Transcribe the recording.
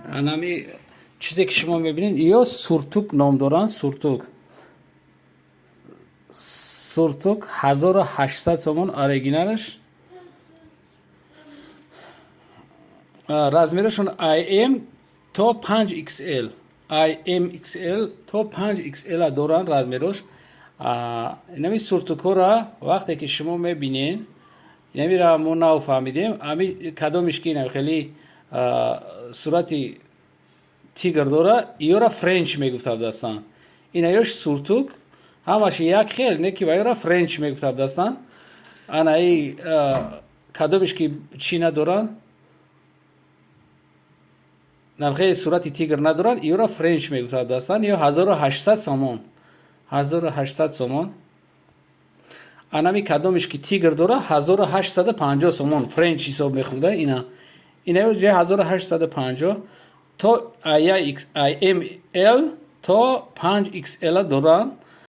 Анами чизе, ки шумо мебинед, ё сюртук ном доранд. Сюртук, сюртук 1800 сомон оригиналаш. Размерашон IM то 5 XL, IMXL то 5 XL доранд размерош. Инами сюртукҳоро вақте ки шумо мебинед, инамира мо нав фаҳмидем. Ами кадомиш ки инам хеле сурати тигр дора, иёра френч мегуфтабдастанд. Инаёш сюртук ҳамаш як хел не, ки ваёра френч мегуфтабдастанд. Ана и кадомиш ки чӣ надоранд, намхе сурати тигр надоранд, иёра френч мегуфтабдастанд. Ё 1800 сомон, 1800 сомон. Анами кадомиш ки тигр дора, 1850 сомон, френч ҳисоб мехӯрда. Ина, инаё ҷа 1850 то IML то 5 XL доранд.